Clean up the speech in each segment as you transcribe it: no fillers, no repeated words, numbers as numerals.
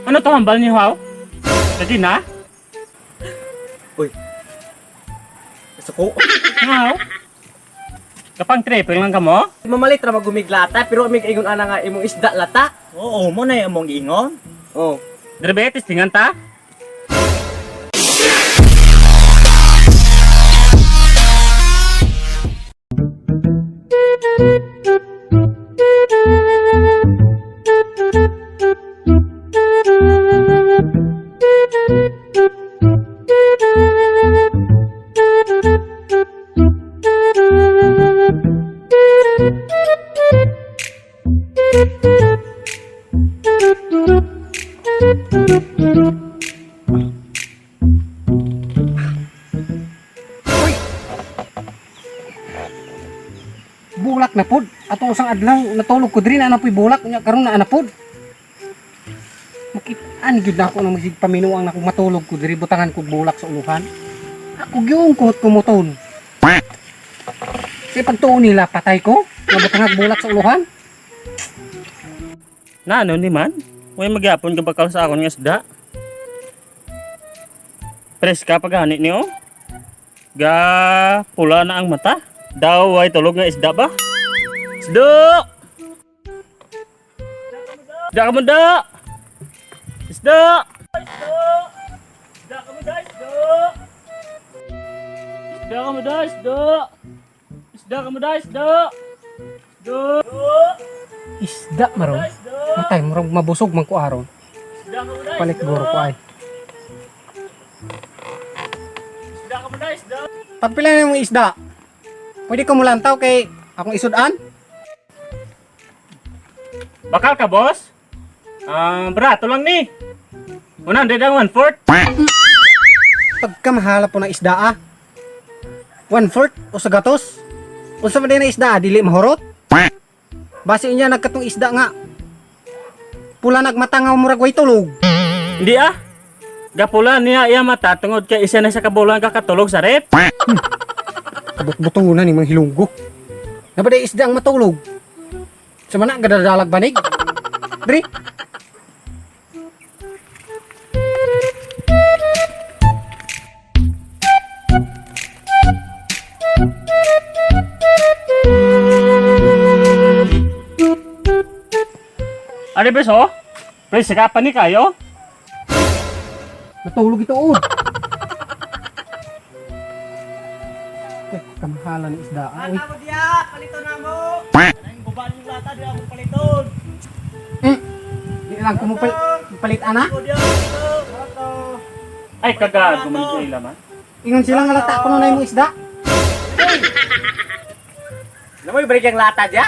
Ano to hambal niyo, haw? Pwede na? Uy. Suko. Haw? Kapang tripping lang kamo? Mamalit ra magumiglata pero amig ingon ana nga imong isda lata. Oo, mo na yung among giingon. Oh. Dirbe, testingan ta? Bulak na pod. Ato usang adlaw natulog ko diri na na po'y bulak unya karon na ana pod. Makit-an gyud na ako nang masig paminuang na kung matulog ko diri butangan ko bulak sa uluhan. Ako gyud kuhot kumuton. Kasi pagtuo nila patay ko, nabutangan bulak sa uluhan. Na ano ni man? Uy, magyapon ka bakal sa akon nga isda. Preska paghani niyo. Ga pula na ang mata. Daw ay tulog nga isda ba? Isda! Isda ka mo da! Isda! Isda ka mo da! Isda! Isda ka mo da! Isda! Isda ka mo da! Isda! Isda! Isda maron. Isda! Matay murag mabusog man ko aron. Isda ka mo da! Palit guro ko ay. Isda ka mo da! Isda! Pagpila na yung isda. Pwede ko mulantaw kay akong isudan. Bakal ka, boss? Ah, barato lang ni. 100 ang 1/4. Pagkamahala po ng isda ah. 1/4 o sa gatos. Unsa man din na isda ah, dili mahurot. Base niya nagkatong isda nga. Pula nagmata nga murag way tulog. Hindi ah. Gapula niya iya mata tungod kay isa na sa kabulan kakatulog sa rep. Kabutbuto na ni mga hilunggo. Nabaday isda ang matulog. Sa mana gadadalag banig. Dri. Ari beso? Pre, sikapan ni kayo? Matulog ito od. Eh, kamahalan ni isda. ah, Uy. Lata mo diya, palito na mo. Ang guba yung lata, di ako paliton. Di lang ko mo palit ana. Ako di ako palito. Lata. Ay, kagago man sa ila man. Ingon sila nga lata kuno na imong isda. Alam mo ibalik ang lata diya?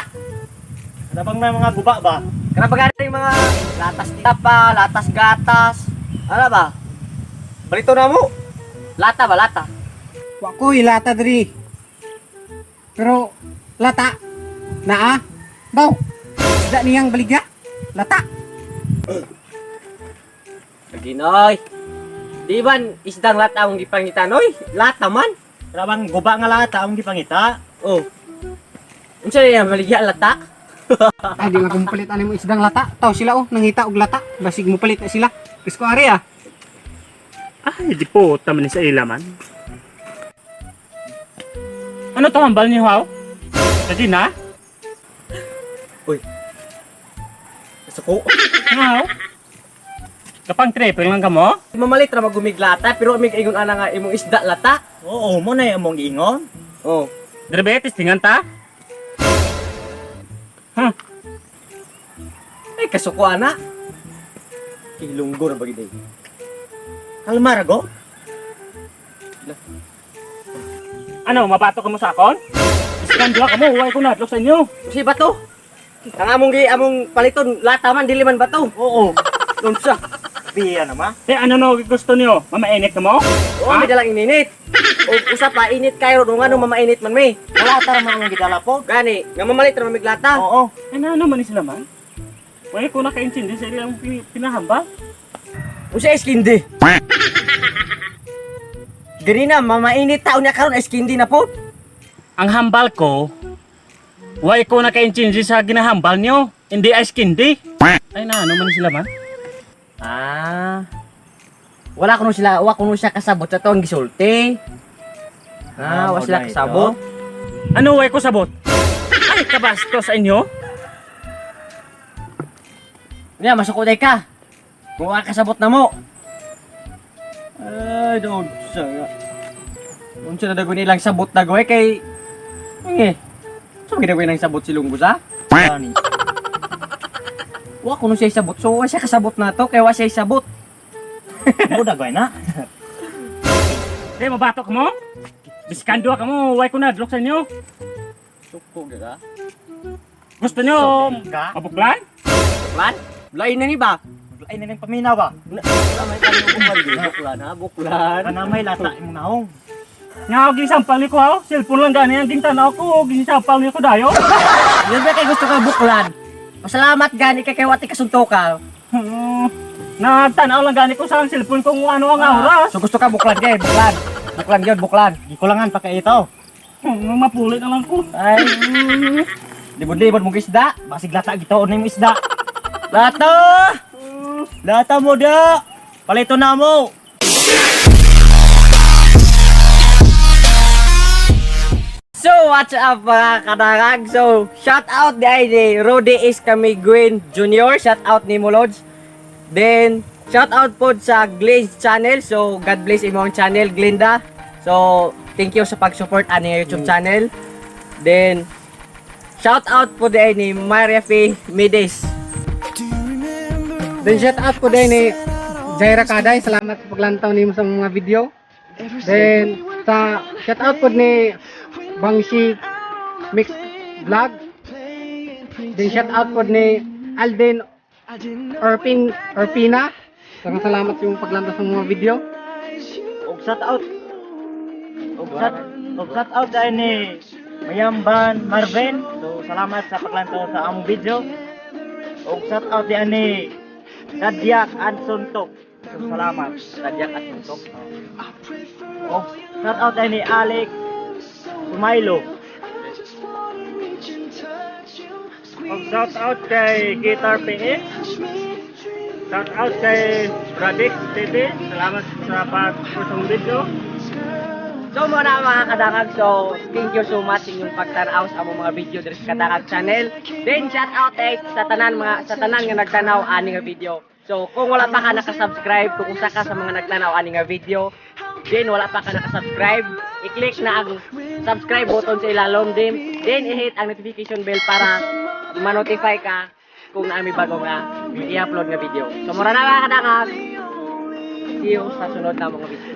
Ano bang may mga guba ba? Kana ba galing mga latas tapa, latas gatas. Ano ba? Balito na mo. Lata ba lata? Wa ko'y lata diri. Pero lata naa daw. Isda niyang baligya. Lata. Ginoy. Di ba isdang lata ang gipangita noy? Lata man. Ano bang guba nga lata ang gipangita? Oh. Unsa niya baligya lata? Ay di lang ko mupalit ani mo isdang lata. Taw sila oh nangita og lata. Basig mupalit na sila. Pisko ari ah. Ay, di po, tama ni sa ila man. Ano to hambal niyo, haw? Pwede na? Uy. Suko. Haw? Kapang tripping lang kamo? Mamalit ra magumiglata pero amig ingon ana nga imong isda lata. Oo, mo na yung among giingon. Oh. Dirbe, testingan ta? Huh? Ay kasuko ana. Ilunggo na bagay. Kalma rago. Ano, mabato ka mo sa akon? Iskandwa ka mo, huwag ko nadlok sa inyo. Kasi bato. Ang among gi among paliton lata man dili man bato. Oo. Unsa? Biya naman. Eh, ano no gusto niyo? Mamainit ka mo? Oo, may dalang ininit. O usa pa init kayo no ngano mamainit man mi. Wala ta raman ang gidala po. Gani, nga mamalit ra mamiglata. Oo. Ano, ano man sila man? Huwag ko nakaintindi sa ilang pinahambal. Unsa iskindi? Diri na mamainit taon niya karon iskindi na po. Ang hambal ko, huwag ko nakaintindi sa ginahambal niyo. Hindi ice candy. Ay, na, ano man sila man? Ah. Wala kuno sila, wa kuno siya kasabot sa tong gisulti. Ah, wa Ah, sila mo na ito. kasabot. Ano way ko sabot? Ay, kabasto sa inyo? Nya masuko day ka. Kung wa kasabot na mo. Ay, doon sa. Unsa na dagon ilang sabot na goy kay Nge. Sa so, ginagawa ng sabot si Lunggos ha? Gani. Wa kuno siya sabot. So wa siya kasabot na to kay wa siya sabot. Mo dagoy na. Eh, mabato ka mo? Biskando ka mo, way ko na, sa inyo. Suko ka. Gusto nyo, Ka? mabuklan? Buklan? Lain na ni ba? Ay na ning paminaw ba? Wala may tanong buklan ha, buklan. Kanamay lata imong naong. Nga, gisampal ni ko ha, cellphone lang gani ang gintanaw ko, gisampal ni ko dayo. Yun ba kay gusto ka buklan? Pasalamat gani kay kay wati kasuntoka. Nagtanaw lang gani ko sa cellphone kung ano ang oras. So gusto ka buklan kay buklan. Buklan yun, buklan. Gikulangan pa kay ito. Mapulit na lang ko. Ay. Libod-libod mong isda. Basig lata gituon nimo isda. Lata! Lata mo da. Palito na mo. So, what's up mga kadarag? So, shout out di ay ni Rudy is kami Gwen Jr. Shout out ni Molods. Then, shout out po sa Glaze Channel. So, God bless imong channel, Glinda. So, thank you sa pag-support ani nga YouTube channel. Then, shout out po di ay ni Maria Fe Mides. Then shout out po din ni Jaira Kaday, salamat sa paglantaw nimo sa mga video. Then sa shout out po ni Bangsi Mix Vlog. Then shout out po ni Alden Erpin Erpina. Daghang salamat sa imong paglantaw sa mga video. Og shout out. Og shout out ay ni Mayamban Marvin. So salamat sa paglantaw sa among video. Og shout out di ani Kadyak Anson Tok. So salamat. Tadyak at suntok. Og shout out ay ni Alex Sumailo. Og shout out kay Guitar PX. Shout out kay Radix TV. Salamat sa pag-push video. So muna mga kadangag, so thank you so much sa inyong pagtanaw sa among mga video diri sa Kadangag Channel. Then shout out eh, sa tanan nga nagtanaw ani nga video. So kung wala pa ka naka-subscribe, kung usa ka sa mga nagtanaw ani nga video, then wala pa ka naka-subscribe, i-click na ang subscribe button sa ilalom din. Then i-hit ang notification bell para ma-notify ka kung naa may bago nga i-upload nga video. So mura na mga kadangag. See you sa sunod na mga video.